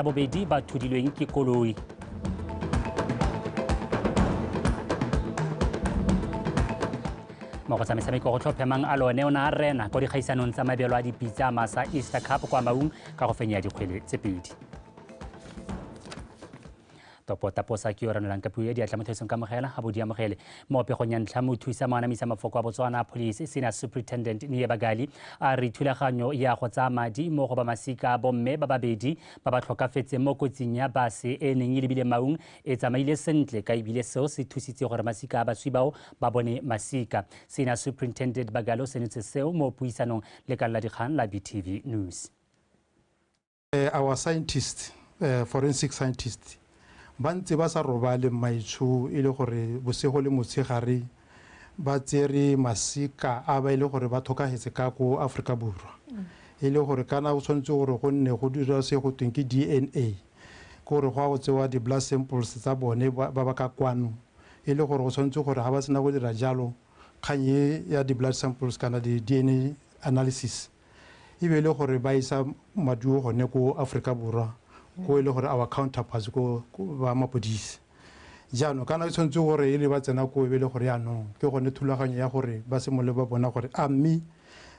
Bobedi ba thudilweng ke koloi. Mo go tsa metshameko go tlhophemang a lone o ne a rena ko dikgaisanong tsa mabelo a dipitsa masa Easter Cup kwa Maung ka go fenya dikgwele tse 2. Topo taposa ke yo ranolang ka puo ya diatla mo thusong kamogela ga bo di amogele. Mo pegong ya ntlha, mothusa moanamisa mafoko a Botswana Police, Senior Superintendent Nie Bagali, a re thulaganyo ya go tsaya madi mo go ba masika a bomme ba babedi ba ba tlhokafetseng mo kotsing ya base e neng e lebile Maung e tsamaile sentle, ka ebile seo se thusitse gore masika a baswi bao ba bone masika. Senior Superintendent Bagali o senotse seo mo puisanong le ka la dikgang la BTV News. Our scientist, forensic scientist, ba ntse ba sa robale maitsho, e le gore bosigo le motshegare ba tsere masika a ba e le gore ba tlhokagetse ka ko Aforika Borwa, e le gore kana go tshwanetse gore go nne go dira se go tweng ke DNA, ke gore go a go tsewa di-blood samples tsa bone ba ba ka kwano, e le gore go tshwanetse gore ga ba sena go dira jalo kgang e ya di-blood samples kana di-DNA analysis, e be e le gore ba isa maduo gone ko Aforika Borwa, ko e le gore our counterparts ko ba mapodisi. Jaanong kana e tshwanetse gore e le ba tsena ko, e be e le gore yaanong ke gone thulaganyo ya gore ba simolole ba bona gore a mme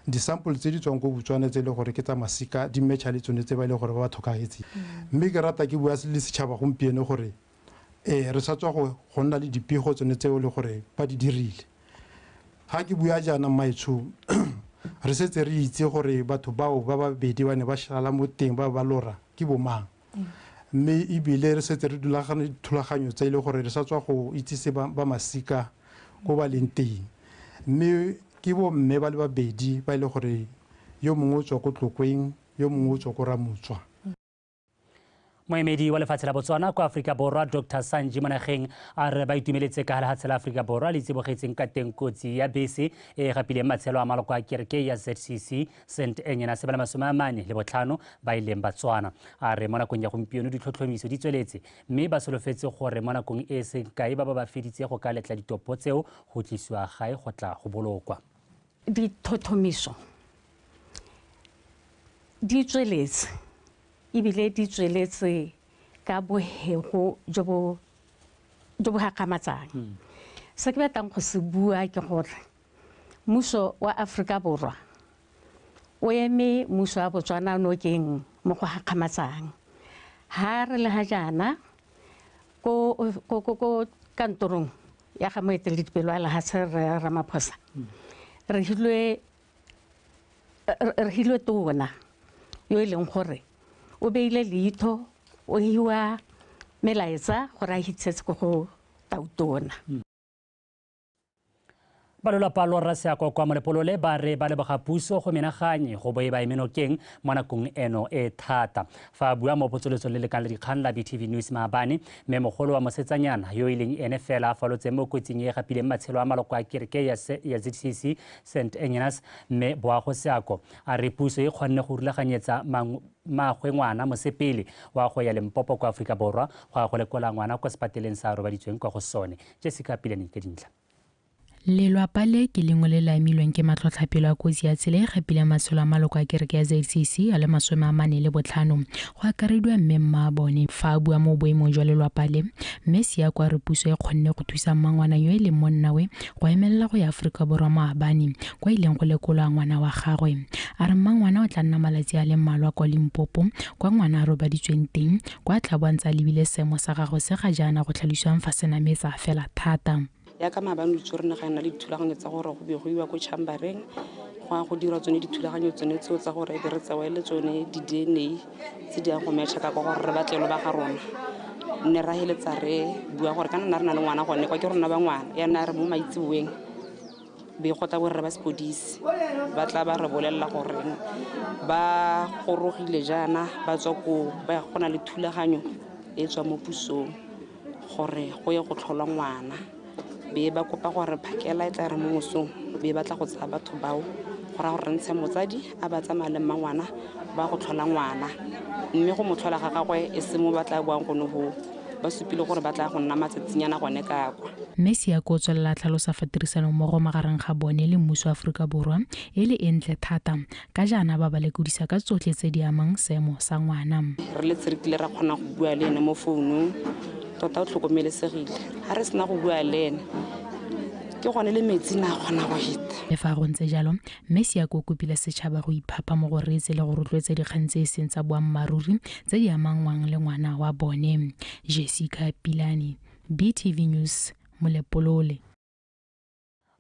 di-sample tse di tswang ko Botswana tse e le gore ke tsa masika di matcha le tsone tse ba e le gore ba ba tlhokagetse. Mme ke rata ke bua le setšhaba gompieno gore re sa tswa go nna le dipego tsone tseo le gore ba di dirile. Ga ke bua jaana maitsho, re setse re itse gore batho bao ba babedi ba ne ba šala mo teng ba ba lora ke bomang, mme ebile re setse re dulagane dithulaganyo tse e le gore re sa tswa go itsise ba masika ko ba leng teng. Mme ke bo mme ba le babedi ba e le gore yo mongwe o tswa ko Tlokweng, yo mongwe o tswa ko Ramotswa. Moemedi wa lefatshe la Botswana kwa Aforika Borwa, Dr Sanji Monageng, a re ba itumeletse ka lefatshe la Aforika Borwa le tsibogetseng ka teng kotsi ya bese e gapileng matshelo a maloko a kereke ya ZCC St Enyena se ba le 45 ba e leng Batswana. A re mo nakong ya gompieno ditlhotlhomiso di tsweletse, mme ba solofetse gore mo nakong e seng kae ba ba feditse go ka letla ditopo tseo go tlisiwa gae go tla go bolokwa. Ditlhotlhomiso di tsweletse, ebile di tsweletse ka bohego jo bo gakgamatsang. Se ke batlang go se bua ke gore mmuso wa Aforika Borwa o eme mmuso wa Botswana nokeng mo go gakgamatsang. Ha re le ga jaana ko kantorong ya ga moeteledipele wa lehatshe Rre Ramaphosa, re hilwe tona yo e leng gore o beile leitho, o hiwa melaetsa gore a hitsetse ko go tautona. Ba lelapa lo rra Seako kwa Molepolole ba re ba leboga puso go menaganye go bo e ba eme nokeng mo nakong eno e thata. Fa a bua mo potsolotsong le lekang le dikgang la BTV News maabane, mme mogolo wa mosetsanyana yo e leng ene fela a falotseng mo kotsing e gapileng matshelo a maloko a kereke ya ZCC St Engenas, mme Boago Seako, a re puso e kgonne go rulaganyetsa maagwe ngwana mosepele wa go ya Limpopo kwa Aforika Borwa go ya go lekola ngwana kwa sepateleng sa robaditsweng kwa go sone. Jessica Pilane ke dintlha. Lelwapa le ke lengwe le le amilweng ke matlhotlhapelo a kotsi ya tsela e gapileng matshelo a maloko a kereke ya ZCC a le 45, go akarediwa mme mmaabone. Fa a bua mo boemong jwa lelwapa le, mme Seako a re puso e kgonne go thusa mmangwana yo e leng monnawe go emelela go ya Aforika Borwa maabane kwa ileng go lekolwa ngwana wa gagwe. A re mmangwana o tla nna malatsi a le mmalwa kwa Limpopo kwa ngwana a robaditsweng teng, kwa tla bo a ntse a lebile seemo sa gagwe se ga jaana go tlhalosiwang fa se nametsa fela thata. Ya ka maabane o itse gore ga nna le dithulaganyo tsa gore go be go iwa ko chambereng, go ya go dirwa tsone dithulaganyo tsone tseo tsa gore be re tsewa le tsone di-DNA tse di yang go matcha ka kwa gore re batlelo ba ga rona. Nne ra heletsa re bua gore kana nna re na le ngwana gone kwa ke rona ba ngwana, ya nna re mo maitseboeng be go tla borre ba sepodisi ba tla ba re bolelela gore ba gorogile jaana, ba tswa ko ba go na le thulaganyo e tswa mo pusong gore go ye go tlholwa ngwana. Be ba kopa gore phakela e tla re mo mosong be ba tla go tsaya batho bao go raya gore re ntshe motsadi a ba tsamaya le mmangwana ba go tlhola ngwana, mme go mo tlhola ga gagwe e se mo ba tla buang gone go Ba supile gore ba tla go nna matsatsinyana gone ka kwa. Mme Seako o tswelela tlhalosa fa tirisano mmogo magareng ga bone le mmuso wa Aforika Borwa e le e ntle thata ka jaana ba ba lekodisa ka tsotlhe tse di amang seemo sa ngwana. Re le tshirikile ra kgona go bua le ene mo founung, tota o tlhokomelesegile. Ha re sena go bua le ene ke gone le metsi na kgona go heta. Le fa go ntse jalo, mme Seako o kopile setšhaba go iphapha mo go reetse le go rotloetsa dikgang tse e seng tsa boammaaruri tse di amangwang le ngwana wa bone. Jessica Pilane, BTV News, Molepolole.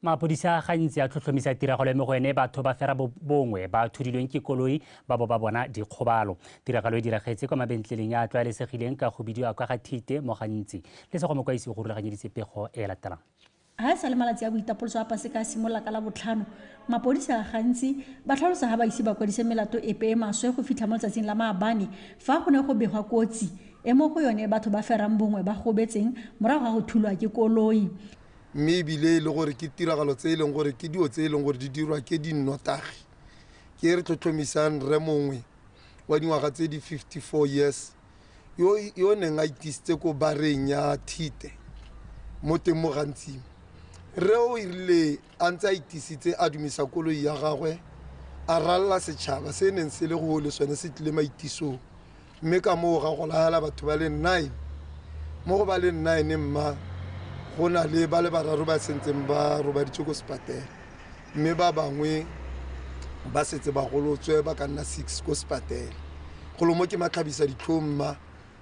Mapodisa gantsi a tlhotlhomisa tiragalo mo go ene batho ba fera bongwe ba thudilweng ke koloi ba bo ba bona dikgobalo. Tiragalo e diragetse kwa mabentleleng a tlwaelesegileng ka go bidiwa kwa ga Thite mo gantsi. Le se go mokaisi go rulaganyeditse pego e latelang. Ha e sa le malatsi a boitapoloso a Paseka a simolola ka la botlhano, mapodisa gantsi ba tlhalosa ha ba ise ba kwadise melato epe e maswe go fitlha mo letsatsing la maabane fa go ne go begwa kotsi e mo go yone batho ba ferang bongwe ba gobetseng morago ga go thulwa ke koloi. Mme ebile e le gore ke tiragalo tse e leng gore ke dio tse e leng gore di dirwa ke dinnotagi. Ke re tlhotlhomisang rre mongwe wa dingwaga tse di 54 years yo neng a itisitse ko bareng ya Thite mo teng mo Gantsi. Rre o irile a ntse a itisitse a dumisa koloi ya gagwe a ralla setšhaba se neng se le go le sone se tlile maitisong, mme ka moo ga go laela batho ba le 9. Mo go ba le 9 mma go na le ba le bararo ba sentseng ba robaditswe ko sepatela, mme ba bangwe ba setse ba golotswe ba ka nna 6 ko sepatela. Golo mo ke matlhabisa ditlhong mma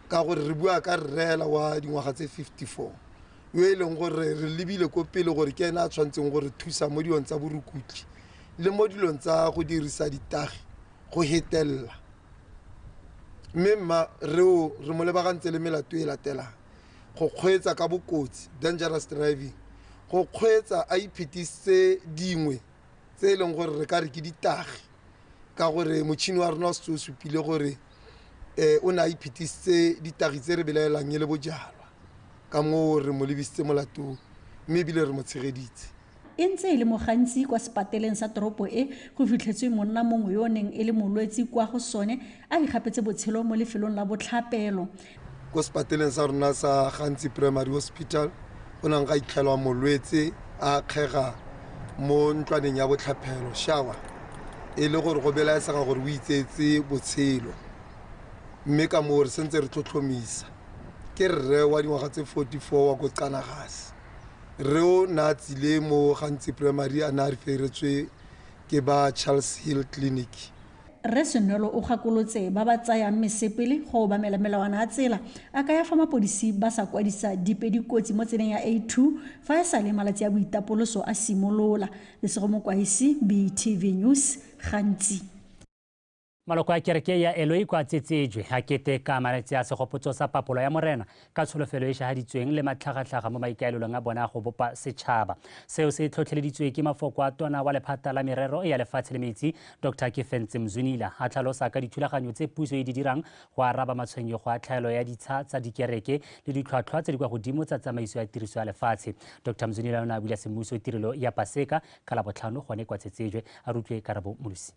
ka gore re bua ka rreela wa dingwaga tse 54 yo e leng gore re lebile ko pele gore ke ena a tshwanetseng gore thusa mo dilong tsa borukutlhi le mo dilong tsa go dirisa ditagi go hetelela. Mme mma re o re mo lebagantse le melato e latelang: go kgweetsa ka bokotsi, dangerous driving, go kgweetsa a iphetisitse dingwe tse e leng gore re ka re ke ditagi ka gore motšhini wa rona o setse o supile gore o ne a iphetisitse ditagi tse re belaelang e le bojalwa, ka moo re mo lebisitse molatong mme ebile re mo tshegeditse. E ntse e le mo gantsi kwa sepateleng sa toropo e go fitlhetswe monna mongwe yo o neng e le molwetse kwa go sone a ikgapetse botshelo mo lefelong la botlhapelo. Ko sepateleng sa rona sa Gantsi Primary Hospital go nang ga itlhelwa molwetse a kgega mo ntlwaneng ya botlhaphelo, shower, e le gore go belaesega gore o itseetse botshelo, mme ka moo re sentse re tlhotlhomisa. Ke rre wa dingwaga tse 44 wa ko Qanagase. Rre o ne a tsile mo Gantsi Primary a ne a referetswe ke ba Charles Hill Clinic. Rre Senwelo o gakolotse ba ba tsayang mesepele go obamela melawana a tsela, a kaya fa mapodisi ba sa kwadisa dipe dikotsi mo tseleng ya A2 fa e sa le malatsi a boitapoloso a simolola. Lesego Mokwaisi, BTV News, Gantsi. Maloko a kereke ya Eloi kwa Tsetsejwe a keteka malatsi a segopotso sa papolo ya Morena ka tsholofelo e šahaditsweng le matlhagatlhaga mo maikaelelong a bona go bopa setšhaba. Seo se tlhotlheleditswe ke mafoko a tona wa lephata la merero ya lefatshe le metsi Dr. Kefentse Mzwinila a tlhalosa ka dithulaganyo tse puso e di dirang go araba matshwenyego a tlhaelo ya ditsha tsa dikereke le ditlhwatlhwa tse di kwa godimo tsa tsamaiso ya tiriso ya lefatshe. Dr. Mzwinila o ne a bula semmuso tirelo ya Paseka ka Labotlhano gone kwa Tsetsejwe. A rutlwe Karabo Molusi.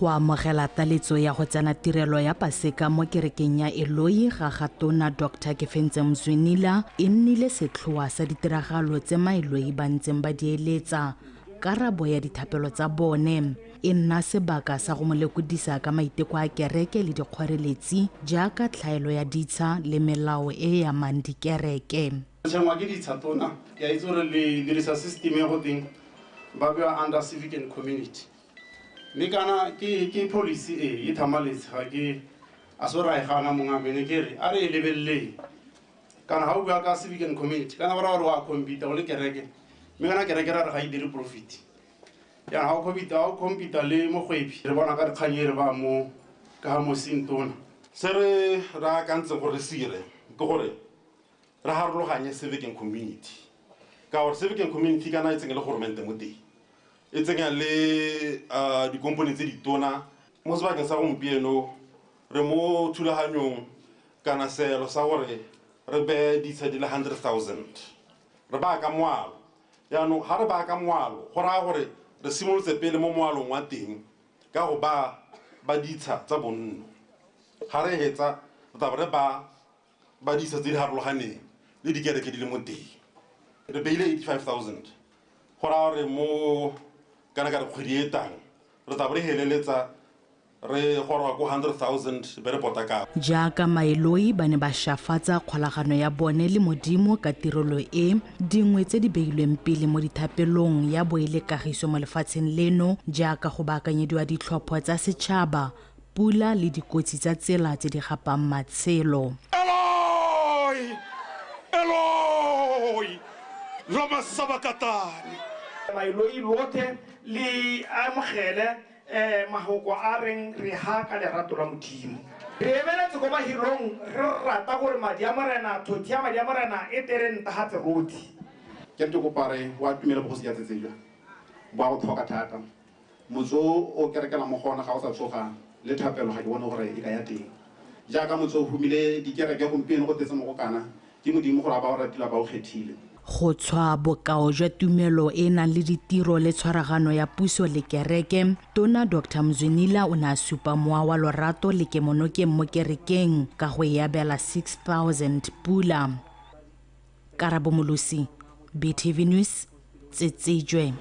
Go amogela taletso ya go tsena tirelo ya Paseka mo kerekeng ya Eloi ga ga tona Dr. Kefentse Mzwinila e nnile setlhoa sa ditiragalo tse maeloi ba ntseng ba di eletsa. Karabo ya dithapelo tsa bone e nna sebaka sa go mo lekodisa ka maiteko a kereke le dikgoreletsi jaaka tlhaelo ya ditsha le melao e e amang dikereke. Tshengwa ke ditsha tona, ke a itse gore le dirisa system ya go teng ba bewa under civic and community. Mme kana ke policy e e thamaletse ga ke a se ra e gana mongwe mene ke re a re e lebeleleng. Kana ga o bua ka civic and community kana ba ra gore wa compete o le kereke, mme kana kereke ra re ga e dire profit. Jaanong ga o compete le mogwebi re bona ka dikgang e re ba mo ka mo seng tona. Se re re akantseng gore re se dire ke gore re harologanye civic and community, ka gore civic and community kana e tsenya le goromente mo teng, e tsenya le dikompone tse ditona. Mo sebakeng sa gompieno re mo thulaganyong kana seelo sa gore re beye ditsha di le 100,000 re baya ka moalo. Jaanong ga re baya ka moalo go raya gore re simolotse pele mo moalong wa teng ka go ba ditsha tsa bonno. Ga re hetsa re tla be re ba ba disa tse di harologaneng le dikereke di le mo teng. Re beile 85,000 go raya gore mo kana ka re kgwedi e tang re tla bo re heleletsa re goroga ko 100,000 be re pota ka. Jaaka Maeloi ba ne ba shafatsa kgolagano ya bone le Modimo ka tirelo e, dingwe tse di beilweng pele mo dithapelong ya bo e le kagiso mo lefatsheng leno jaaka go baakanyediwa ditlhopho tsa setšhaba, pula le dikotsi tsa tsela tse di gapang matshelo. Eloi, Eloi, lama sabakatani. Maeloi lotlhe le amogele mahoko a reng re ha ka lerato la Modimo. Re emeletse ko mahirong re rata gore madi a Morena, thothi ya madi a Morena e tere ntagatse rotlhe. Ke re ke kopa re wa tumela bogosi ja Tsetsejwa bo a go tlhoka thata. Motse o kerekela mo go ona ga o sa tsoga le thapelo ga ke bone gore e ka ya teng. Jaaka motse o humile dikereke gompieno go tletse mo go kana, ke Modimo gore a ba o ratile ba o kgethile. Go tshwa bokao jwa tumelo e nang le ditiro le tshwaragano ya puso le kereke, Tona Dr Mzwinila o ne a supa mowa wa lorato le kemonokeng mo kerekeng ka go e abela 6,000 pula. Karabo Molosi, BTV News, Tsetsejwe.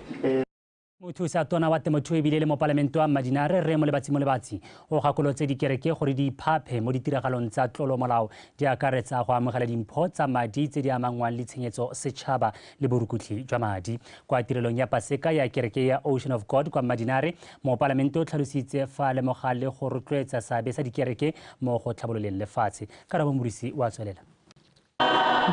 Mothusa tona wa temothuo ebile le mopalamente wa Mmadinare Rre Molebatsi Molebatsi o gakolotse dikereke gore di iphaphe mo ditiragalong tsa tlolomolao di akaretsa go amogela dimpho tsa madi tse di amangwang le tshenyetso setšhaba le borukutlhi jwa madi. Kwa tirelong ya Paseka ya kereke ya Ocean of God kwa Mmadinare, mopalamente o tlhalositse fa lemoga le go rotloetsa seabe sa dikereke mo go tlhabololeng lefatshe. Karabo Morisi wa tswelela.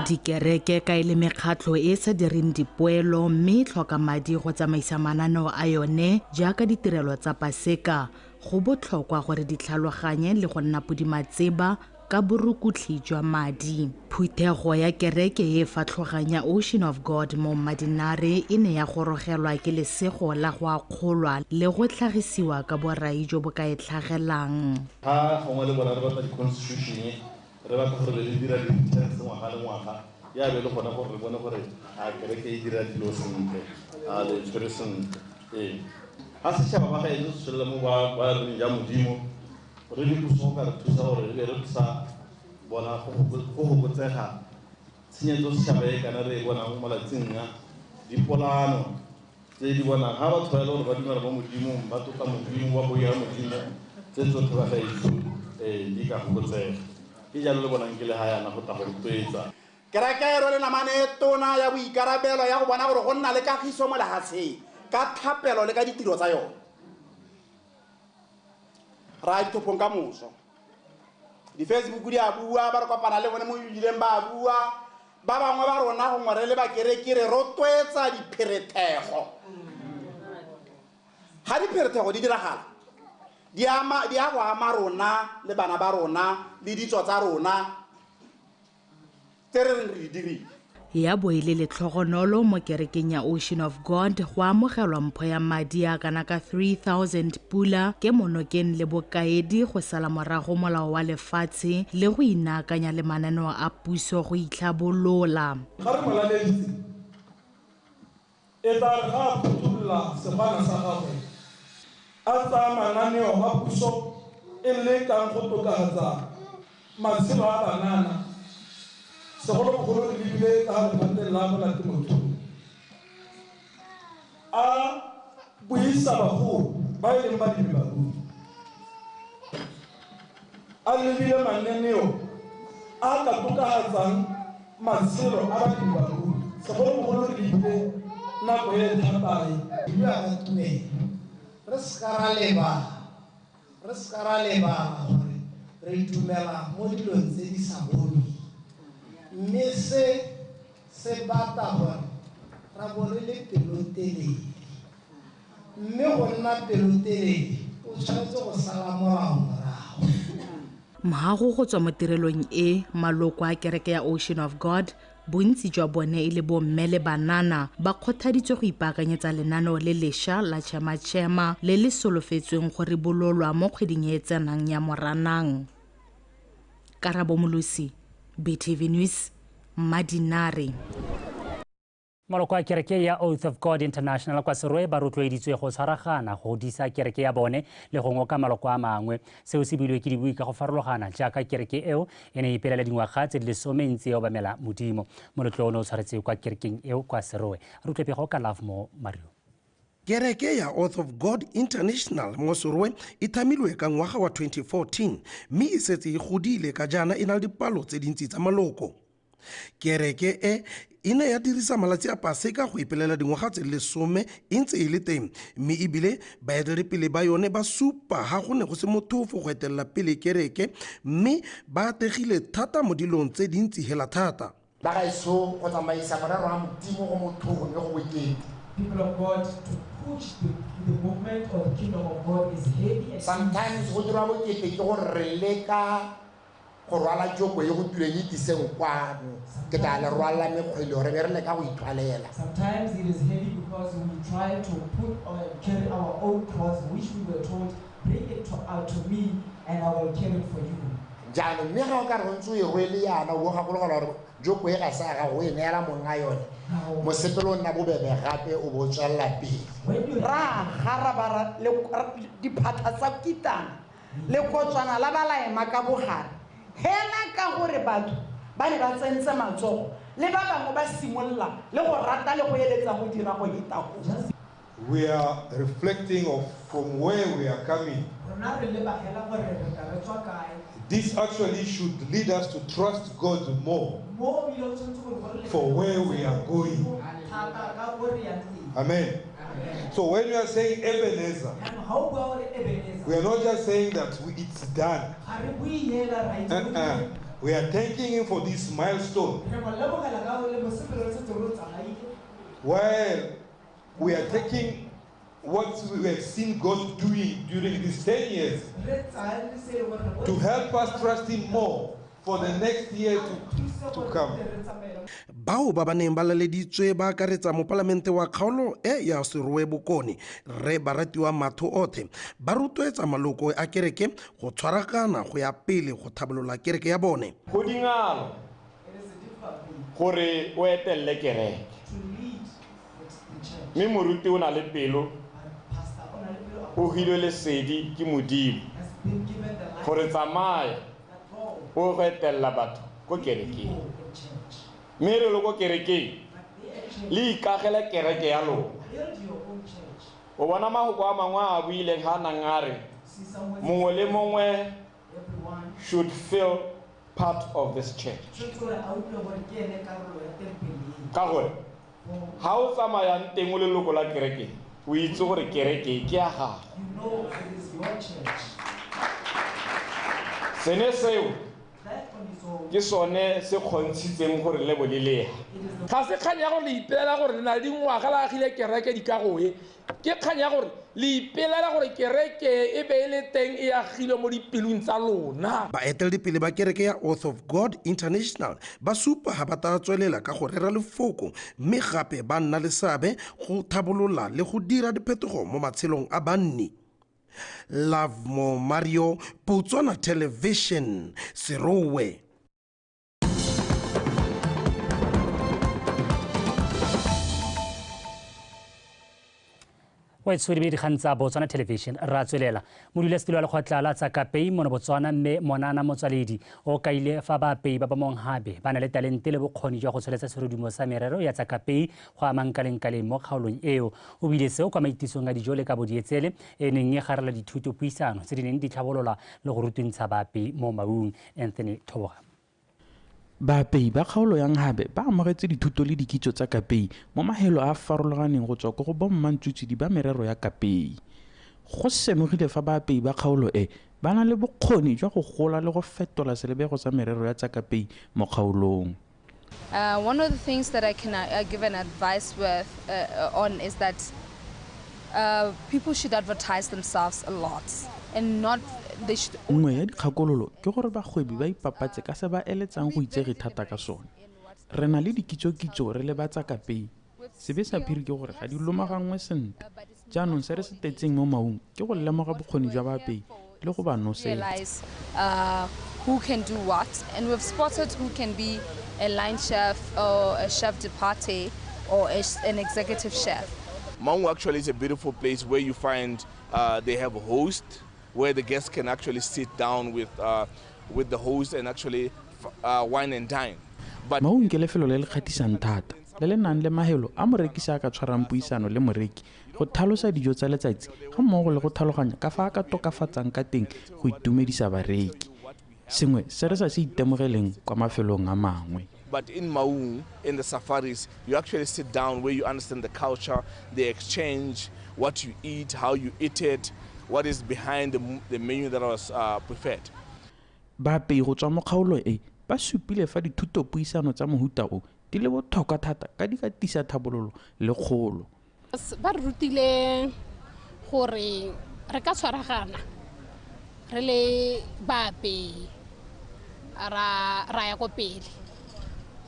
Dikereke ka e le mekgatlho e sa direng dipoelo mme e tlhoka madi go tsamaisa mananeo a yone jaaka ditirelo tsa Paseka, go botlhokwa gore di tlhaloganye le go nna podimatseba ka borukutlhi jwa madi. Phuthego ya kereke e fatlhogang ya Ocean of God mo Mmadinare e ne ya gorogelwa ke lesego la go akgolwa le go tlhagisiwa ka borai jo bo ka e tlhagelang. Ha gongwe le bona re batla di-constitution, re batla gore le dira di-returns ngwaga le ngwaga, ya be le gone gore re bone gore a kereke e dira dilo sentle, a le tshwere sentle. Ee, ga setšhaba ba gaetsho se tswelela mo ba reng ja Modimo, re le puso go ka re thusa gore re be re sa bona go fokotsega tshenyetso setšhaba e kana re e bonang mo malatsing a, dipolano tse di bonang ga batho ba e le gore ba dumela mo Modimong, ba tlotla Modimo, ba boiga Modimo, tse tsotlhe ba gaetsho di ka fokotsega. Ke jalo le bonang ke le ga yana go tla go rotloetsa. Kereke e rwele namane e tona ya boikarabelo ya go bona gore go nna le kagiso mo lefatsheng ka thapelo le ka ditiro tsa yone. Ra ditlhophong ka moso. Di-Facebook di a bua, ba re kopana le bone mo mebileng ba a bua, ba bangwe ba rona gongwe re le bakereki re rotloetsa dipherethego. Ga dipherethego di diragala, di a go ama rona le bana ba rona le ditso tsa rona tse re reng re di dirile. Ya bo e le letlhogonolo mo kerekeng ya Ocean of God go amogelwa mpho ya madi a kana ka 3,000 pula ke monokeng le bokaedi go sala morago molao wa lefatshe le go inaakanya le mananeo a puso go itlhabolola. Ga re molaleditse, e tla re ga a phuthulola segwana sa gagwe, a tsaya mananeo a puso e lekang go tokafatsa matshelo a banana, segolobogolo re lebile ka lephateng la go la temothuo, a buisa bagolo ba e leng balemi barui, a lebile mananeo a ka tokafatsang matshelo a balemi barui, segolobogolo re lebile nako e thata e. Bua ka tumelo, re seka ra lebala gore re itumela mo dilong tse di sa bonweng, mme se se batla gore ra bo re le pelotelele, mme go nna pelotelele o tshwanetse go sala molao morago. Morago go tswa mo tirelong e, maloko a kereke ya Ocean of God, bontsi jwa bone e le bomme le banana, ba kgothaditswe go ipaakanyetsa lenaneo le lešwa la Chema-Chema le le solofetsweng go ribololwa mo kgweding e e tsenang ya Moranang. Karabo Molosi, BTV News, Mmadinare. Maloko a kereke ya Oath of God International kwa Serowe ba rotloeditswe go tshwaragana go godisa kereke ya bone le go ngoka maloko a mangwe. Seo se builwe ke dibui ka go farologana jaaka kereke eo e ne e ipelela dingwaga tse di 10 ntse e obamela Modimo. Moletlo ono o tshwaretswe kwa kerekeng eo kwa Serowe. Re utlwe pego ka Lovemore Mario. Kereke ya Oath of God International mo Serowe e thamilwe ka ngwaga wa 2014 mme e setse e godile ka jaana e na le dipalo tse dintsi tsa maloko. Kereke e e ne ya dirisa malatsi a Paseka go ipelela dingwaga tse 10 e ntse e le teng, mme ebile baeteledipele ba yone ba supa ha go ne go se mothofo go etelela pele kereke, mme ba ategile thata mo dilong tse dintsi hela thata. Ba gaetsho, go tsamaisa morero wa Modimo go motho mme go bokete. People of God, to push the movement of the kingdom of God is heavy and sometimes go dirwa bokete ke gore re leka go rwala joko e go tuleng e tiseng kwano, ke tla le rwala mekgwele re be re leka go ithwalela. Sometimes it is heavy because we try to put or carry our own cross, which we were told, bring it to me and I will carry it for you. Jaanong mme ga o ka re o ntse o e rwele yana, o bo gakologelwa gore joko e ga se ya gago, o e neela mong a yone, mosepele o nna bobebe gape o bo o tswelela pele. Ra garabara le diphatha tsa kitana le kotswana la ba la ema ka bogare hela ka gore batho ba ne ba tsentse matsogo le ba bangwe ba simolola le go rata le go eletsa go dira go heta go. We are reflecting of from where we are coming. Rona re lebagela gore re tla re tswa kae. This actually should lead us to trust God more Mo ebile o tshwanetse gore gore le for where we are going. thata ka ko re yang teng. Amen. So when we are saying Ebenezer, Jaanong ga o bua gore Ebenezer, we are not just saying that it's done. ga re bue hela ra itse gore We are thanking him for this milestone. re mo lebogela ka gore mosepele o setse re o tsamaile. While we are taking what we have seen God doing during these 10 years Re tsaya le se e leng gore re to help us trust him more for the next year to come. Bao ba ba neng ba laleditswe ba akaretsa mopalamente wa kgaolo e ya Serowe Bokone, Rre Baratiwa Matho Othe, ba rotloetsa maloko a kereke go tshwaragana go ya pele go tlhabolola kereke ya bone. Go dingalo gore o etelele kereke, mme moruti o na le pelo, o hilwe lesedi ke Modimo gore tsamaya o go etelela batho ko kerekeng. Mme re le ko kerekeng, le ikagele kereke ya lona. O bona mahoko a mangwe a buileng ha nang a re mongwe le mongwe should feel part of this church. Ka gore ha o tsamayang teng o leloko la kereke, o itse gore kereke ke ya gago. You know it is your church. Sene seo That on its own, ke sone se kgontshitseng gore le bo le leha. Ga se kgang ya gore le ipelela gore le na le dingwaga la agile kereke dikago e, ke kgang ya gore le ipelela gore kereke e be e le teng e agilwe mo dipelong tsa lona. Baeteledipele ba kereke ya Oath of God International ba supa ha ba tla tswelela ka go rera lefoko, mme gape ba nna le seabe go tlhabolola le go dira diphetogo mo matshelong a banni. Lovemore Mario, Botswana Television, Serowe. O etshwere dikgang tsa Botswana Television ra tswelela. Modulasetilo wa lekgotla la tsa Kapei mono Botswana mme Monana Motswaledi o kaile fa baapei ba ba monghabe ba na le talente le bokgoni jwa go tsweletsa serodumo sa merero ya tsa Kapei go amang kaleng-kaleng mo kgaolong eo. O bile seo kwa maitisong a dijo le ka bodietsele e neng e garela dithutopuisano tse di neng di tlhabolola le go rutuntsha baapei mo Maung. Anthony Thoboga. Baapei ba kgaolo ya Nghabe ba amogetse dithuto le dikitso tsa Kapei mo mahelo a a farologaneng go tswa ko go bommantswitswidi ba merero ya Kapei. Go senogile fa baapei ba kgaolo e ba na le bokgoni jwa go gola le go fetola selebego sa merero ya tsa Kapei mo kgaolong. One of the things that I can give an advice with on is that people should advertise themselves a lot and not they should. Nngwe ya dikgakololo ke gore bagwebi ba ipapatse ka se ba eletsang go itsege thata ka sone. Re na le dikitsokitso re le ba tsa Kapei. Sebe sa phiri ke gore ga di lomaganngwe sentle. Jaanong se re se tetseng mo Maung ke go lemoga bokgoni jwa baapei le go ba nosetsa. Realize who can do what, and we've spotted who can be a line chef or a chef de partie. or an executive chef. Maun actually is a beautiful place where you find they have a host, where the guests can actually sit down with the host and actually wine and dine. But Maun ke lefelo le le kgatlhisang thata le le nang le mahelo a morekisi a ka tshwarang puisano le moreki go tlhalosa dijo tsa letsatsi ga mmogo le go tlhaloganya ka fa a ka tokafatsang ka teng go itumedisa bareki, sengwe se re sa se itemogeleng kwa mafelong a mangwe. But in Maun, in the safaris, you actually sit down where you understand the culture, the exchange, what you eat, how you eat it, what is behind the menu that was prepared. Baapei go tswa mo kgaolo e ba supile fa dithutopuisano tsa mohuta o di le botlhokwa thata ka di ka tisa thabololo le kgolo. Ba re rutile gore re ka tshwaragana re le baapei ra ya ko pele.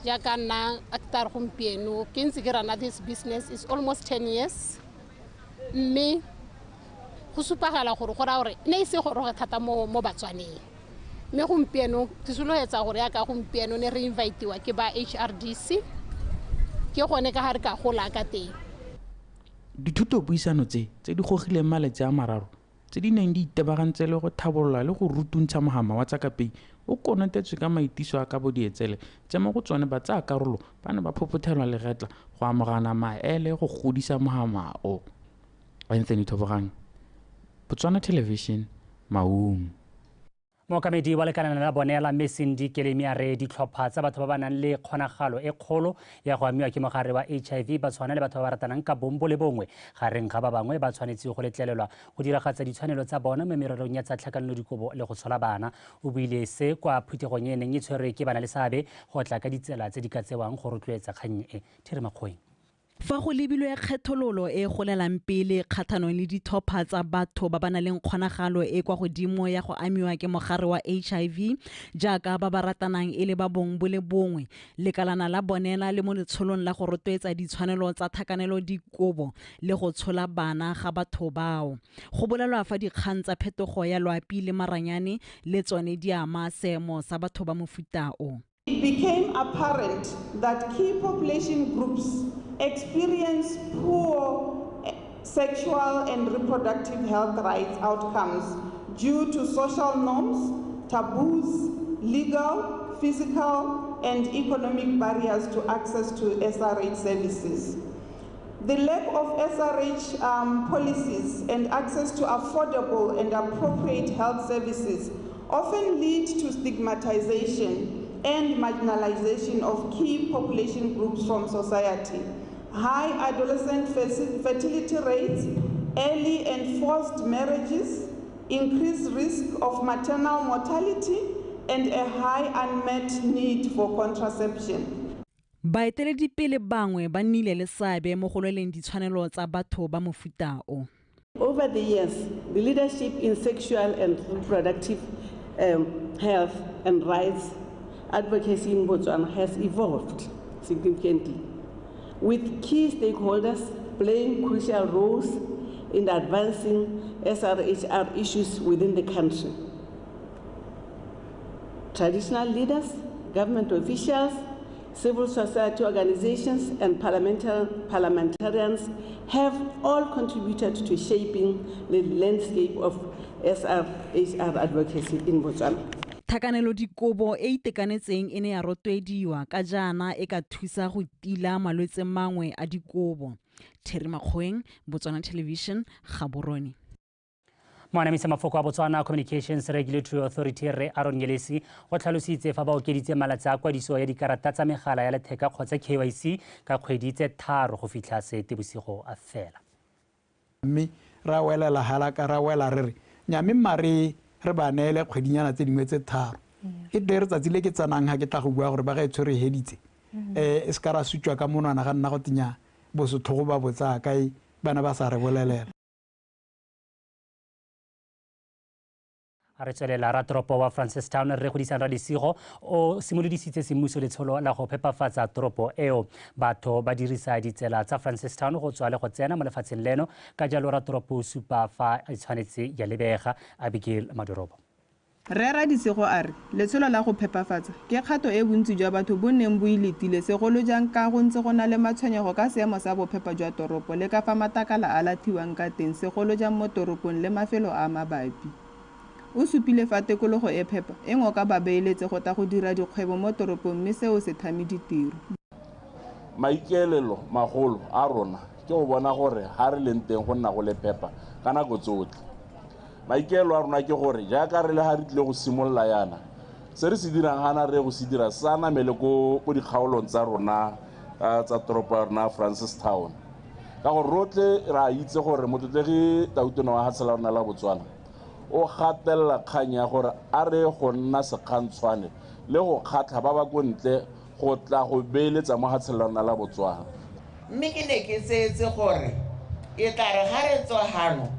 Jaaka nna actor gompieno ke ntse ke rana this business is almost 10 years, mme go supagala gore go raya gore ne e se goroge thata mo Batswaneng. Mme gompieno ke soloetsa gore yaka gompieno ne re invitiwa ke ba HRDC, ke gone ka ga re ka gola ka teng. Dithutopuisano tse di gogileng malatsi a mararo tse di neng di itebagantse le go thabolola le go rutuntsha mohama wa tsa kapei o konotetswe ka maitiso a ka bo dietsele tse mo go tsone ba tsaya karolo ba ne ba phophothelwa legetla go amogana maele go godisa mohama o. Anthony Thobogang, Botswana Television, Maun. Mookamedi wa lekalana la bone la Mesindi Kelemi a re ditlhopha tsa batho ba ba nang le kgonagalo e kgolo ya go amiwa ke mogare wa HIV ba tshwana le batho ba ba ratanang ka bong bo le bongwe gareng ga ba bangwe ba tshwanetse go letlelelwa go diragatsa ditshwanelo tsa bona mo mererong ya tsa tlhakanelodikobo le go tshola bana. O buile se kwa phuthegong e neng e tshwerwe ke bana le seabe go tla ka ditsela tse di ka tsewang go rotloetsa kgang e. Theri Makgoeng. Fa go lebilwe kgethololo e golelang pele kgatlhanong le ditlhopha tsa batho ba ba nang le kgonagalo e kwa godimo ya go amiwa ke mogare wa HIV jaaka ba ba ratanang e le ba bong bo le bongwe, lekalana la bonela le mo letsholong la go rotloetsa ditshwanelo tsa tlhakanelo dikobo le go tshola bana ga batho bao. Go bolelwa fa dikgang tsa phetogo ya loapi le maranyane le tsone di ama seemo sa batho ba mofuta o. It became apparent that key population groups experience poor sexual and reproductive health rights outcomes due to social norms, taboos, legal, physical, and economic barriers to access to SRH services. The lack of SRH policies and access to affordable and appropriate health services often lead to stigmatization and marginalization of key population groups from society. High adolescent fertility rates, early and forced marriages, increased risk of maternal mortality, and a high unmet need for contraception. Baeteledipele bangwe ba nnile le seabe mo go lweleng ditshwanelo tsa batho ba mofuta o. Over the years, the leadership in sexual and reproductive health and rights advocacy in Botswana has evolved significantly, with key stakeholders playing crucial roles in advancing SRHR issues within the country. Traditional leaders, government officials, civil society organizations, and parliamentarians have all contributed to shaping the landscape of SRHR advocacy in Botswana. Tlhakanelo dikobo e itekanetseng e ne ya rotloediwa ka jaana e ka thusa go tila malwetse mangwe a dikobo. Theri Makgoeng, Botswana Television, Gaborone. Moanamisa mafoko a Botswana Communications Regulatory Authority re Aaron Nyelesi o tlhalositse fa ba okeditse malatsi a kwadiso ya dikarata tsa megala ya letheka kgotsa KYC ka kgwedi tse 3 go fitlha Seetebosigo a fela. Mme ra welela halaka ra wela re re nyame mare re ba neele kgwedinyana tse dingwe tse 3 e tle re tsatsi le ke tsanang ha ke tla go bua gore ba ga e tshwere heditse e se ka ra sutswa ka monwana ga nna go tinya bosotlhogo ba botsa kae bana ba sa re bolelela. A re tswelela ra toropo wa Francistown re godisang Radisigo o simolodisitse semmuso letsholo la go phepafatsa toropo eo. Batho ba dirisa ditsela tsa Francistown go tswa le go tsena mo lefatsheng leno, ka jalo ra toropo o supa fa e tshwanetse ya lebega. Abigail Madorobo. Rre Radisego a re letsholo la go phepafatsa ke kgato e bontsi jwa batho bo neng bo e letile segolo jang ka go ntse go na le matshwenyego ka seemo sa bophepa jwa toropo le ka fa matlakala a lathiwang ka teng segolo jang mo toropong le mafelo a mabapi. O supile fa tikologo e phepa e ngoka babeeletsi go tla go dira dikgwebo mo toropong mme seo se thame ditiro. Maikaelelo magolo a rona ke go bona gore ha re leng teng go nna go le phepa ka nako tsotlhe. Maikaelelo a rona ke gore jaaka re le ha re tlile go simolola yana, se re se dirang gana re go se dira sa namele ko dikgaolong tsa rona tsa toropo ya rona Francistown, ka gore rotlhe re a itse gore motlotlegi Tautona wa hatshe la rona la Botswana o gatelela kgang ya gore a re go nna sekgantshwane le go kgatlha ba ba ko ntle go tla go beeletsa mo hatshe la rona la Botswana. Mme ke ne ke tseetse gore e tla re ga re tswa hano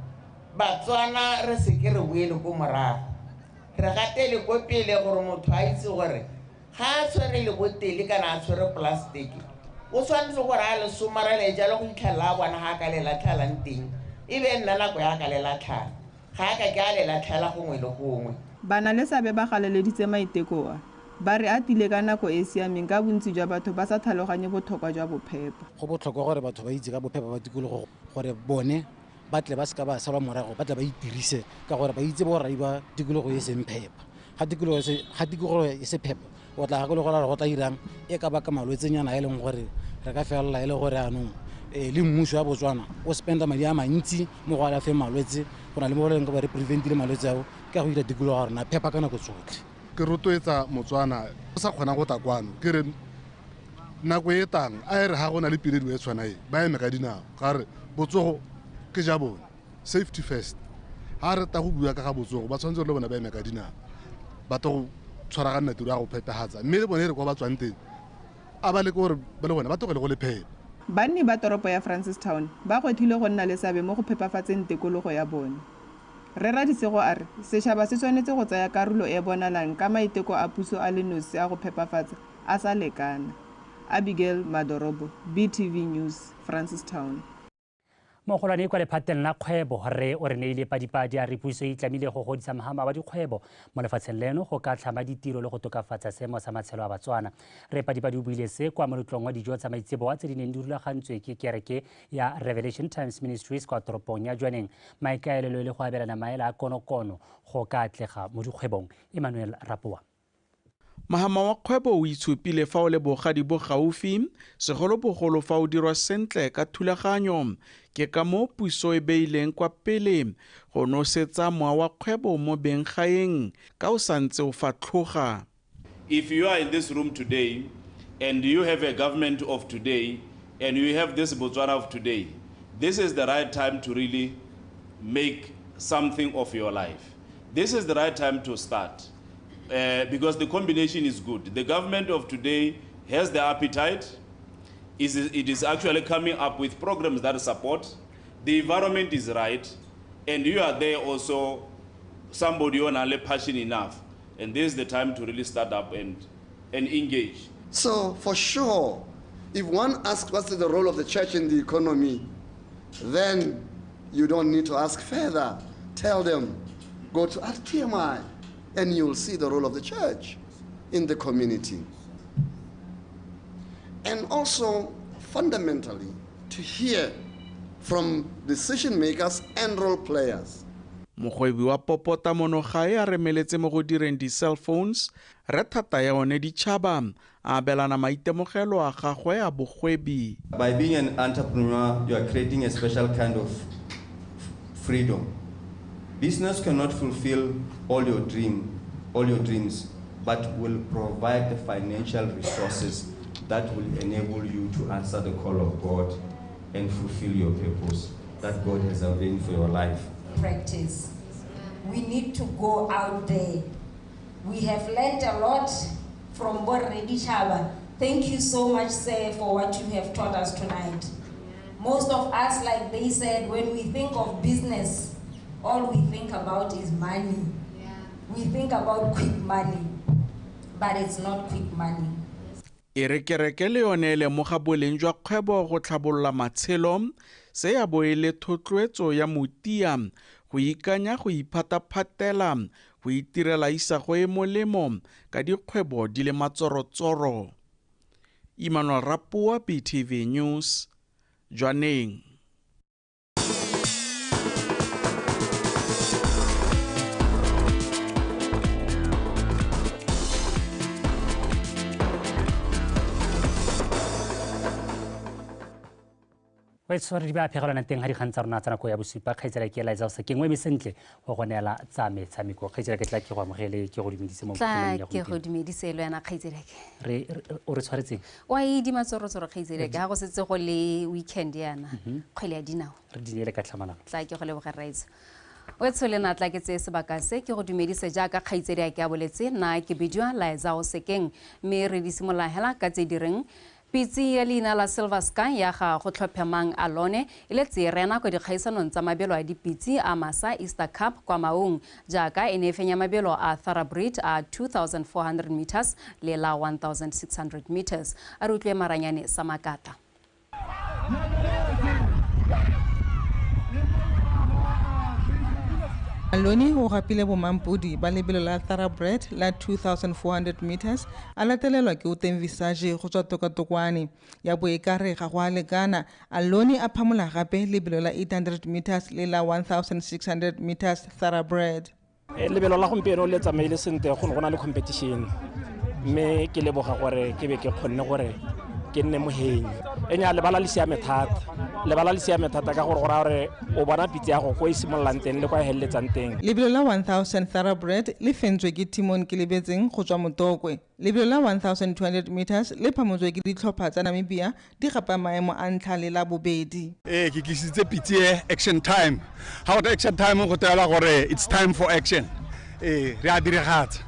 Batswana re se ke re boele ko morago, re gatele ko pele gore motho a itse gore ga a tshwere lebotele kana a tshwere plastiki o tshwanetse gore a le somarele jalo go itlhelela a bona ga a ka le latlhelang teng, e be nna nako ya ka le latlhang, ga a ka ke a le latlhela gongwe le gongwe. Bana le seabe ba galeleditse maiteko a, ba re a tile ka nako e e siameng ka bontsi jwa batho ba sa tlhaloganye botlhokwa jwa bophepa. Go botlhokwa gore batho ba itse ka bophepa ba tikologo gore bone ba tle ba seka ba salwa morago, ba tle ba itirise ka gore ba itse borai ba tikologo e seng phepa. Ga tikologo e se phepa, o tla gakologelwa gore go tla irang e ka baka malwetsenyana e leng gore re ka felela e le gore anong le mmuso wa Botswana o spenda madi a mantsi mo go alafeng malwetse go na le mo go leng ka ba re preventile malwetse ao ka go dira tikologo ya rona phepa ka nako tsotlhe. Ke rotloetsa Motswana o sa kgonang go tla kwano, ke re nako e tang a e re ga go na le piredi e tshwana e ba eme ka dinao, ga re botsogo ke ja bone, safety first. Ha re ta go bua ka ga botsogo ba tshwanetse le bone ba eme ka dinao, ba tlo go tshwaragana tiro ya go phepagatsa, mme le bone re kwa ba tswang teng a ba leke gore ba le bone ba tlogele go le phepa. Banni ba toropo ya Francistown ba gwetlhile go nna le seabe mo go phepafatseng tikologo ya bone. Rre Radisego a re setšhaba se tshwanetse go tsaya karolo e bonalang ka maiteko a puso a le nosi a go phepafatsa a sa lekana. Abigail Madorobo, BTV News, Francistown. Mogolwane kwa lephateng la kgwebo re o re neile padipadi a re puso e itlamile go godisa mohama wa dikgwebo mo lefatsheng leno go ka tlhama ditiro le go tokafatsa seemo sa matshelo a Batswana. Re padipadi o buile se kwa moletlong wa dijo tsa maitseboa tse di neng di rulagantswe ke kereke ya Revelation Times Ministries kwa toropong ya Jwaneng. Maikaelelo e le go abelana maele a konokono go ka atlega mo dikgwebong. Emmanuel Rapoa. Mahama wa kgwebo o itshupile fa o le bogadi bo gaufi, segolobogolo fa o dirwa sentle ka thulaganyo. Ke ka moo puso e beileng kwa pele go nosetsa mowa wa kgwebo mo benggaeng ka o santse o fatlhoga. If you are in this room today and you have a government of today and you have this Botswana of today, this is the right time to really make something of your life. This is the right time to start. Because the combination is good. The government of today has the appetite. It is actually coming up with programs that support. The environment is right, and you are there also, somebody on only passion enough. And this is the time to really start up and engage. So for sure, if one asks what's the role of the church in the economy, then you don't need to ask further. Tell them, go to RTMI, and you'll see the role of the church in the community. And also, fundamentally, to hear from decision makers and role players. Mogwebi wa popota monogae a remeletse mo go direng di-cell phones, re thata ya one ditšhaba, a abelana maitemogelo a gagwe a bogwebi. By being an entrepreneur, you are creating a special kind of freedom. Business cannot fulfill all your dreams, but will provide the financial resources that will enable you to answer the call of God and fulfill your purpose that God has ordained for your life. Practice. We need to go out there. We have learned a lot from Borre Ditšhaba. Thank you so much, sir, for what you have taught us tonight. Most of us, like they said, when we think of business, all we think about is money. Yeah. We think about quick money, but it's not quick money. E re kereke le yone e lemoga boleng jwa kgwebo go tlhabolola matshelo, se ya bo e le thotloetso ya motia go ikanya go iphataphatela go itirela isago e molemo ka dikgwebo di le matsorotsoro. Emmanuel Rapoa, BTV News, Jwaneng. Wa itshware di ba phegelwana teng ga dikgang tsa rona tsa nako ya bosupa. Kgaitsela ke Eliza o Sekeng o eme sentle go go neela tsa metshameko. Kgaitsela ke tla ke go amogele, ke go dumedise mo tla ke go dumedise le wena kgaitseleke. Re o re tshwaretseng wa e di matsorotsoro kgaitseleke ga go setse go le weekend yana kgwele ya dinao re di neele ka tlhamalalo. Tla ke go leboga rraetso. O tshole na tla ke tseye sebaka se ke go dumedise jaaka kgaitsedi a ke a boletse nna ke bidiwa Liza o Sekeng mme re di simolola hela ka tse di reng pitse ya leina la Silver Sky ya ga go tlhophemang Alone e le tserena kwa dikgaisanong tsa mabelo a dipitse a Masa Easter Cup kwa Maung jaaka e ne e fenya mabelo a thoroughbred a 2400 meters le la 1600 meters. A re utlwe Maranyane Samakata. Alone o gapile bomampodi ba lebelo la thoroughbred la 2400 meters a latelelwa ke Oteng Visage go tswa Tokatokwane ya bo e kare ga go a lekana. Alone a phamola gape lebelo la 800 meters le la 1600 meters thoroughbred. Lebelo la gompieno le tsamaile sentle go ne go na le competition mme ke leboga gore ke be ke kgonne gore ke nne mohenyi. Enya lebala le siame thata, lebala le siame thata ka gore go raya gore o bona pitse ya go ko e simololang teng le kwa e heleletsang teng. Lebelo la 1000 thoroughbred le fentswe ke Timon Kelebetseng go tswa Motokwe. Lebelo la 1200 meters le phamotswe ke ditlhopha tsa Namibia di gapa maemo a ntlha le la bobedi. Ke tlisitse pitse e action time. Ha go action time go teela gore it's time for action. Re a diregatsa.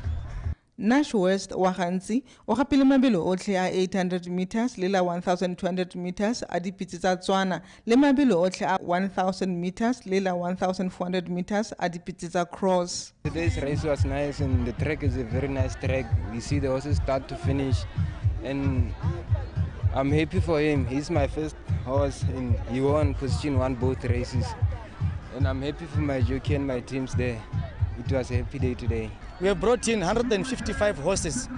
Nash West wa gantsi o gapile mabelo otlhe a 800 meters le la 1200 meters a dipitse tsa Tswana le mabelo otlhe a 1000 meters le la 1400 meters a dipitse tsa cross. Today's race was nice and the track is a very nice track. We see the horses start to finish and I'm happy for him. He's my first horse and he won position 1 both races. And I'm happy for my jockey and my teams there. It was a happy day today. We have brought in 155 horses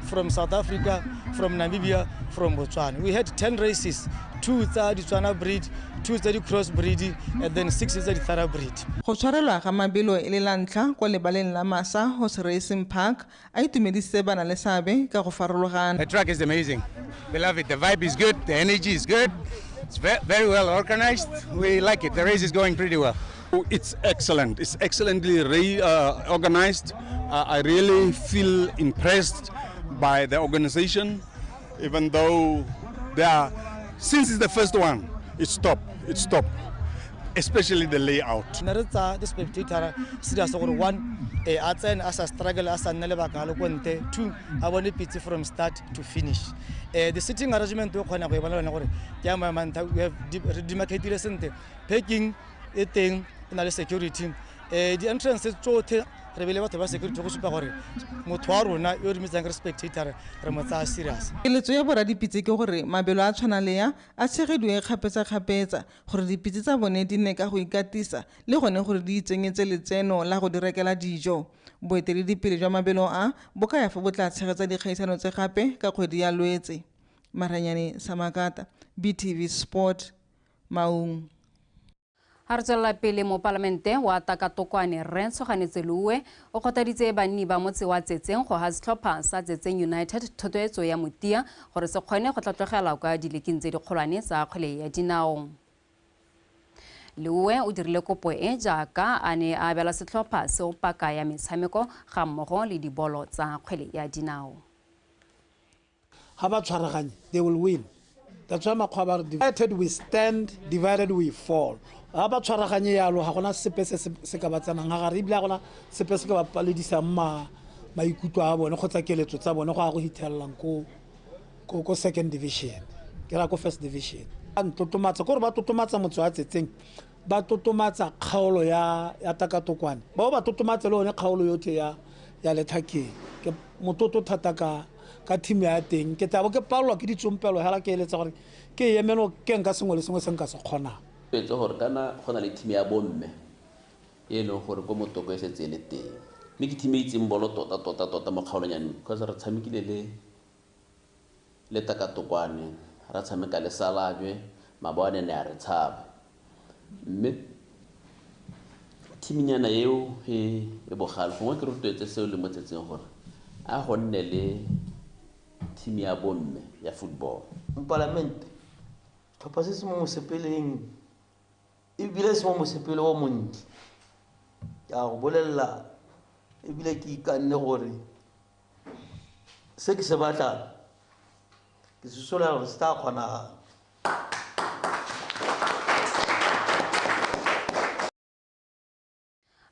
from South Africa, from Namibia, from Botswana. We had 10 races, 2 tsa Tswana breed, 2 tsa cross breed, and then 6 tsa thoroughbred. Go tshwarelwa ga mabelo e le la ntlha kwa lebaleng la Masa Horse Racing Park a itumedisitse bana le seabe ka go farologana. The track is amazing. We love it. The vibe is good. The energy is good. It's very well organized. We like it. The race is going pretty well. It's excellent. It's excellently organized. I really feel impressed by the organization, even though they are, since it's the first one, it's top. It's top, especially the layout. The spectator serious one, a struggle as a two, I want to pity from start to finish. The sitting arrangement we have demarcated packing a thing. Security. The entrance tsotlhe re bele batho ba security go supa gore motho wa rona yo re mitsang re spectator re mo tsaya serious. Keletso ya boradipitse ke gore mabelo a tshwana le ya a tshegediwe kgapetsa-kgapetsa gore dipitse tsa bone di nne ka go ikatisa le gone gore di itsenyetse letseno la go di rekela dijo. Boeteledipele jwa mabelo a bo kaya fa bo tla tshegetsa dikgaisano tse gape ka kgwedi ya Lwetse. Maranyane Samakata, BTV Sport, Maung. Ha re tswelela pele mo palamente wa Takatokwane Rre Tshoganetso Leuwe o kgothaditse banni ba motse wa Tsetseng go ha setlhopha sa Tsetseng United thotloetso ya motia gore se kgone go tlatlogela kwa dileking tse dikgolwane tsa kgwele ya dinao. Leuwe o dirile kopo e jaaka a ne a abela setlhopha seo paka ya metshameko ga mmogo le dibolo tsa kgwele ya dinao. Ha ba tshwaraganye, they will win. That's why makgwa ba re divided we stand, divided we fall. Ha ba tshwaraganye yalo ga gona sepe se ka ba tsenang ga gare ebile ga gona sepe se ka ba paledisang maikutlo a bone kgotsa keletso tsa bone go ya go hithelang ko second division, ke ra ko first division. Ba ntlotomatsa kore ba totomatsa motse wa Tsetseng, ba totomatsa kgaolo ya Takatokwane, bao ba totomatsa le one kgaolo yotlhe ya Letlhakeng. Ke mototo thata ka team ya teng, ke tla bo ke palelwa ke ditsompelo hela ke eletsa gore ke emelo ke nka sengwe le sengwe se nka se kgonang. Etse gore kana go na le team ya bomme e leng gore ko Motoko e setse e le teng. Mme ke team e itseng bolo tota tota tota mo kgaolong ya nne, because re tshamekile le Takatokwane, ra tshameka le Salajwe, Maboane ne a re tshaba. Mme teamnyana eo e bogale, gongwe ke rotloetse seo le mo tsetseng gore a go nne le team ya bomme ya football. Mopalamente, setlhopha se se mo mosepeleng ebile se mo mosepele o montle. Ke a go bolelela ebile ke ikanne gore se ke se batlang ke se sola gore se tla kgonagala.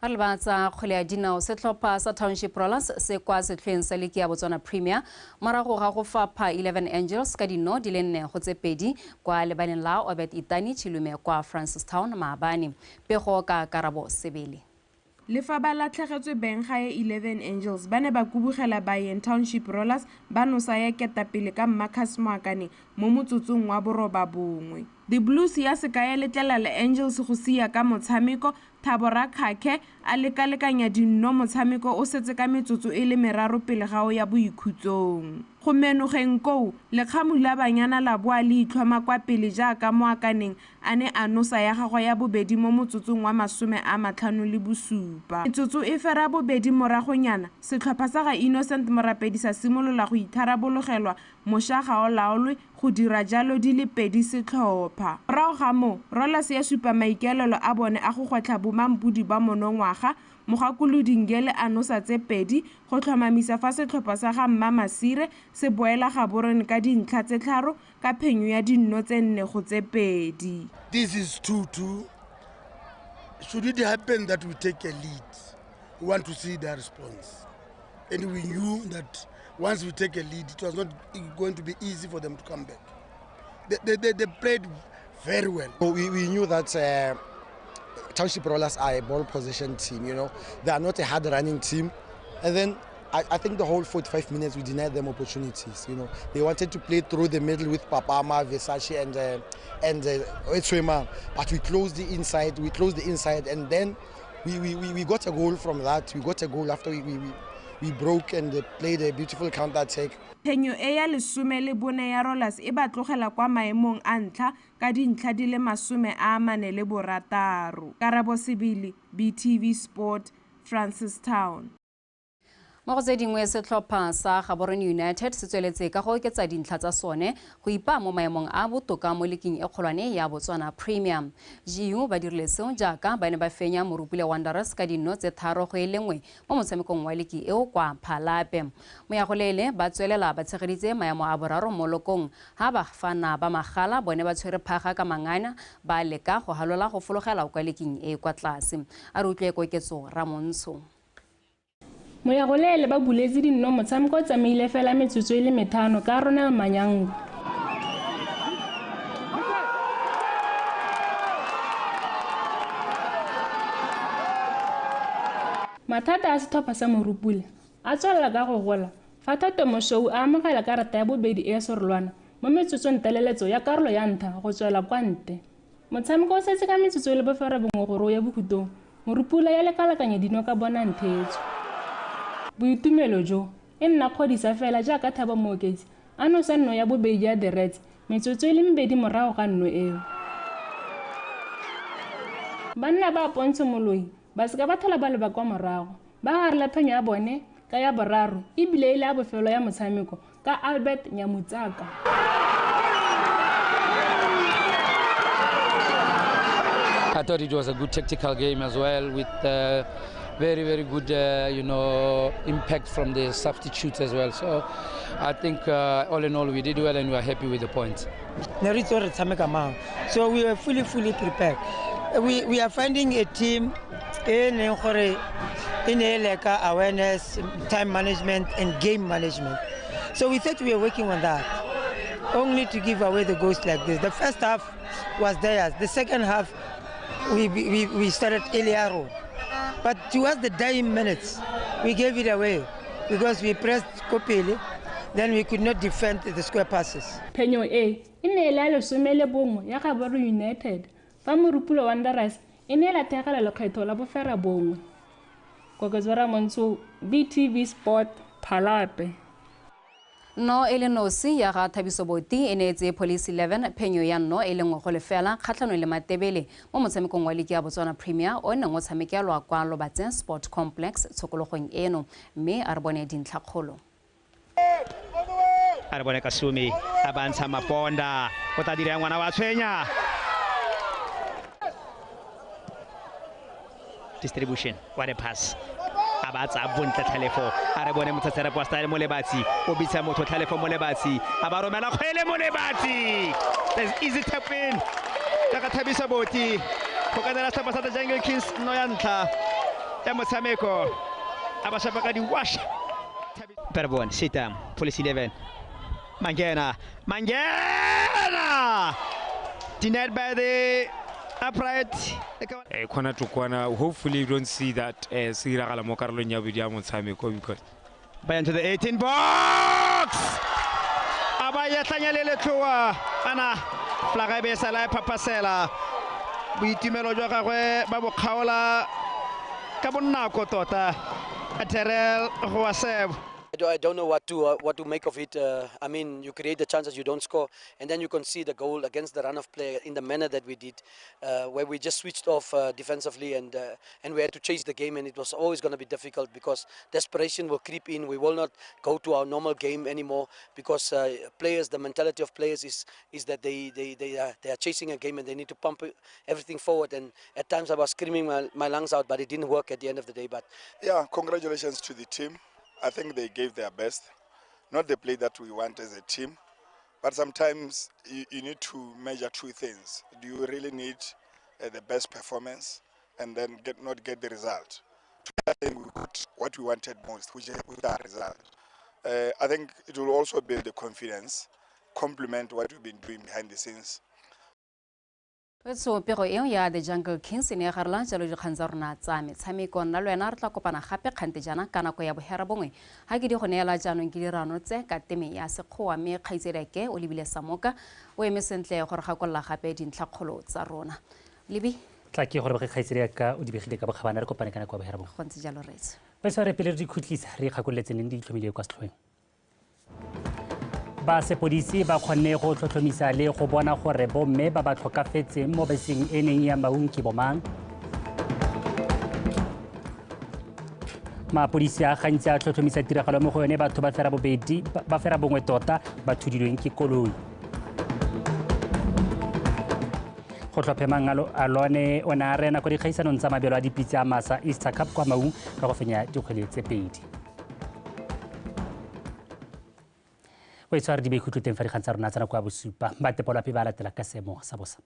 A re lebatsa kgwele ya dinao, setlhopha sa Township Rollers se kwa setlhoeng sa liki ya Botswana Premier morago ga go fapha 11 Angels ka dino di le 4-2 kwa lebaleng la Obed Itani Chilume kwa Francistown maabane. Pego ka Karabo Sebele. Le fa ba latlhegetswe beng gae 11 Angels ba ne ba kubugela Bayen Township Rollers ba nosa ya ketapele ka Marcus Moakane mo motsotsong wa 91. The Blues ya seka ya letlela le Angels go sia ka motshameko, Thabo Rakhakhe a lekalekanya dinno motshameko o setse ka metsotso e le 3 pele ga o ya boikhutsong. Go menogeng koo, lekgamu la banyana la boa le itlhoma kwa pele jaaka Moakaneng a ne a nosa ya gagwe ya bobedi mo motsotsong wa 57. Metsotso e fera bobedi moragonyana, setlhopha sa ga Innocent Morapedi sa simolola go itharabologelwa moša ga o laolwe go dira jalo di le 2 setlhopha. Morago ga moo, Rollers ya supa maikaelelo a bone a go gwetlha bomampodi ba monongwaga, Mogakolodi Ngele a nosa tse 2 go tlhomamisa fa setlhopha sa ga Mma Masire se boela Gaborone ka dintlha tse 3 ka phenyo ya dinno tse 4-2. This is 2-2. Should it happen that we take a lead, we want to see their response. And we knew that once we take a lead, it was not going to be easy for them to come back. They played very well. We knew that Township Rollers are a ball possession team, you know. They are not a hard running team. And then I think the whole 45 minutes we denied them opportunities, you know. They wanted to play through the middle with Papama, Versace and Etsuema, but we closed the inside, and then we got a goal from that. We got a goal after we broke and played a beautiful counter-attack. Phenyo e ya 14 ya Rollers e ba tlogela kwa maemong a ntlha ka dintlha di le 46. Karabo Sebele, BTV Sport, Francistown. Mo go tse dingwe, setlhopha sa Gaborone United se tsweletse ka go oketsa dintlha tsa sone go ipa mo maemong a botoka mo liking e kgolwane ya Botswana Premier. GU ba dirile seo jaaka ba ne ba fenya Morupule Wanderers ka dinno tse 3-1 mo motshamekong wa liki eo kwa Phalape. Moyagolele ba tswelela ba tshegeditse maemo a boraro mo lokong ha ba fana ba magala bone ba tshwere phaga ka mangana ba leka go halola go fologela kwa liking e kwa tlase. A re utlwe koketso Ramontsho. Moyagolele ba buletse dinno motshameko o tsamaile fela metsotso e le 5 ka Ronel Manyango. Mathata a setlhopha sa Morupule a tswelela ka go gola fa Thato Moshou a amogela karata ya bobedi e serolwana mo metsotsong tlaleletso ya karolo ya ntlha go tswela kwa ntle. Motshameko o setse ka metsotso e le 9 gore o ye bokhutong, Morupule ya lekalekanya dino ka bona nthetso. Boitumelo jo e nna kgodisa fela jaaka Thabo Mooketsi a nosa nno ya bobedi ya The Reds metsotso e le 2 morago ga nno eo. Banna ba Pontsho Moloi ba seka ba thola ba leba kwa morago, ba garela phenyo ya bone ka ya boraro ebile e le ya bofelo ya motshameko ka Albert Nyamutsaka. I thought it was a good tactical game as well, with very, very good, impact from the substitutes as well. So I think all in all we did well and we are happy with the points. So we were fully prepared. We are finding a team in awareness, time management and game management. So we thought we were working on that, only to give away the goals like this. The first half was theirs. The second half, we started earlier. But towards the dying minutes, we gave it away because we pressed Kopele, then we could not defend the square passes. Phenyo e e ne e le ya 11 ya Gaborone United fa Morupule Wanderers e ne e latlhegela lekgetho la 9. Koketso Ramontsho, BTV Sport, Phalape. No e le nosi ya ga Thabiso Boti e neetse Police 11 phenyo ya 1-0 kgatlhanong le Matebele mo motshamekong wa ligi ya Botswana Premier o neng o tshamekelwa kwa Lobatseng Sport Complex tshokologong eno, mme a re bone dintlhakgolo. A re bone Kasumi a bantsha Maponda o tla dira ngwana wa tshwenya. Distribution wa the pass. A ba tsa bontle Tlhalefo, a re bone motshetsherepo wa style Molebatsi, o bitsa motho Tlhalefo Molebatsi, a ba romela kgwele Molebatsi. There's easy tap in ka Thabiso Boti go ka nela setlhopha sa The Jungle Kings nno ya ntlha ya motshameko, a ba shapa ka di-wash. Perbon Sitam, Police 11. Mangena denied by the upright. Corner to corner. Hopefully you don't see that se diragala mo karolong ya bobedi ya motshameko because by into the 18 box. A ba ya tlanya le letloa ana flaga e be sala e phapasela. Boitumelo jwa gagwe ba bo kgaola ka bonako tota. Terrell Goaseb. I don't know what to make of it. I mean, you create the chances, you don't score, and then you concede a goal against the run of play in the manner that we did, where we just switched off defensively and we had to chase the game, and it was always going to be difficult because desperation will creep in. We will not go to our normal game anymore because players, the mentality of players is that they are chasing a game and they need to pump everything forward. And at times I was screaming my lungs out, but it didn't work at the end of the day. But yeah, congratulations to the team. I think they gave their best, not the play that we want as a team, but sometimes you need to measure two things. Do you really need the best performance and then not get the result? I think we got what we wanted most, which is that result. I think it will also build the confidence, complement what we've been doing behind the scenes. So pego eo ya The Jungle Kings e ne garela jalo dikgang tsa rona tsa metshameko. Nna le wena re tla kopana gape kgante jaana ka nako ya 9:30. Ha ke di go neela jaanong ke dirano tse ka teme ya sekgowa, mme kgaitsedake o lebile Samoka o eme sentle gore gakolola gape dintlhakgolo tsa rona. Lebi tla ke gore kgaitsedaka o dibegile ka bokgabana, re kopane ka nako ya 9:30. Go ntse jalo reetso. Ba re pele re di khutlisa re ikgakololetseng neng di tlhomile kwa setlhoeng. Ba sepodisi ba kgonne go tlhotlhomisa le go bona gore bomme ba ba tlhokafetseng mo beseng e neng ya Maung ke bomang. Mapodisi a gantsi a tlhotlhomisa tiragalo mo go yone batho ba fera bongwe tota ba thudilweng ke koloi. Go tlhophemang Alone o ne a rena kwa dikgaisanong tsa mabelo a dipitse a Masa Easter Cup kwa Maung ka go fenya dikgwele tse 2. O itshware di bekhutlo teng fa dikgang tsa rona tsa nako ya 7. Ba tepolape ba latela ka seemo sa bosa.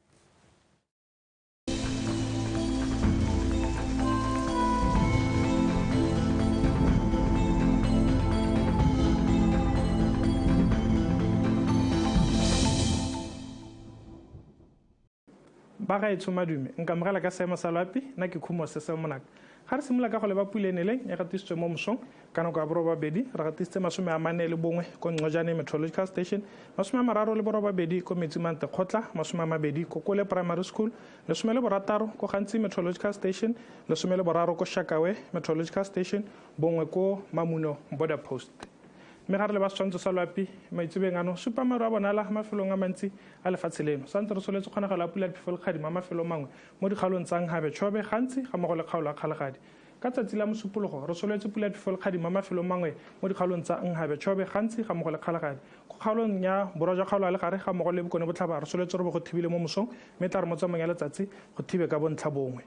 Ba gaetsho madume, nka mogela ka seemo sa loapi, nna ke Khumo se se monaka. Ga re simolola ka go leba pula e neleng e gatisitswe mo mosong ka nako ya 8:30, re gatisitse 41 ko Ncojane Meteorological Station, 38 ko Metsimante Kgotla, 20 ko Kole Primary School, 16 ko Gantsi Meteorological Station, 13 ko Shakawe Meteorological Station, 1 ko Mamuno Border Post. Mme ga re leba setshwantsho sa loapi maitsebeng ano supa maru a bonala mafelong a mantsi a lefatshe leno. Santse re soletse kgonagalo ya pula diphefo le kgadima mafelong mangwe mo dikgaolong tsa Nhabe Chobe gantsi ga mmogo le kgaolo ya Kgalagadi. Ka tsatsi la Mosupologo re soletse pula diphefo le kgadima mafelong mangwe mo dikgaolong tsa Nhabe Chobe gantsi ga mmogo le Kgalagadi. Ko kgaolong ya borwa jwa kgaolo ya Legare ga mmogo le Bokone Botlhaba re soletse re bo go thibile mo mosong, mme tla re mo tsamaong ya letsatsi go thibe ka bontlha bongwe.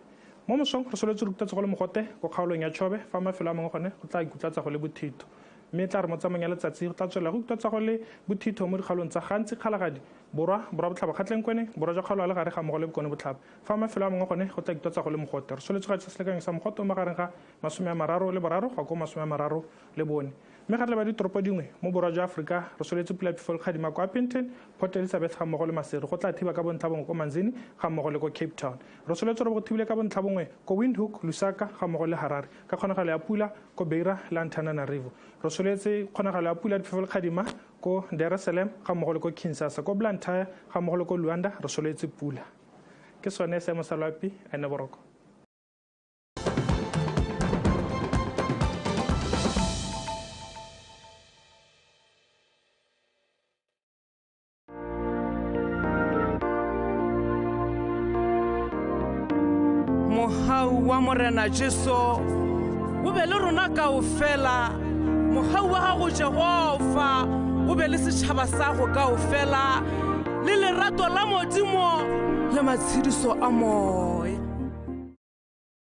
Mo mosong re soletse re ikutlwatsa go le mogote ko kgaolong ya Chobe, fa mafelo a mangwe gone go tla ikutlwatsa go le bothitho. Mme tla re mo tsamaong ya letsatsi go tla tswelela go ikutlwatsa go le bothitho mo dikgaolong tsa Gantsi, Kgalagadi, Borwa, Borwa Botlhaba, Kgatleng-Kweneng, Borwa jwa kgaolo ya Legare ga mmogo le Bokone Botlhaba. Fa mafelo a mangwe gone go tla ikutlwatsa go le mogote. Re soletse go gatisa selekanyo sa mogote o magareng ga 34 go ya ko 34. Mme ga re leba ditoropo dingwe mo borwa jwa Aforika re soletse pula phefo le kgadima kwa Upington, Port Elizabeth ga mmogo le Maseru. Go tla thiba ka bontlha bongwe ko Manzini ga mmogo le ko Cape Town. Re soletse re bo go thibile ka bontlha bongwe ko Windhoek, Lusaka ga mmogo le Harare ka kgonagalo ya pula ko Beira le Antananarivo. Re soletse kgonagalo ya pula diphefo le kgadima ko Dar es Salaam ga mmogo le ko Kinshasa, ko Blantyre ga mmogo le ko Luanda re soletse pula. Ke sone seemo sa loapi, a nne boroko. Wa Morena Jesu o be le rona kaofela. Mogau wa gago Jehova o be le setšhaba sa go kaofela, le lerato la Modimo le matshediso a moya.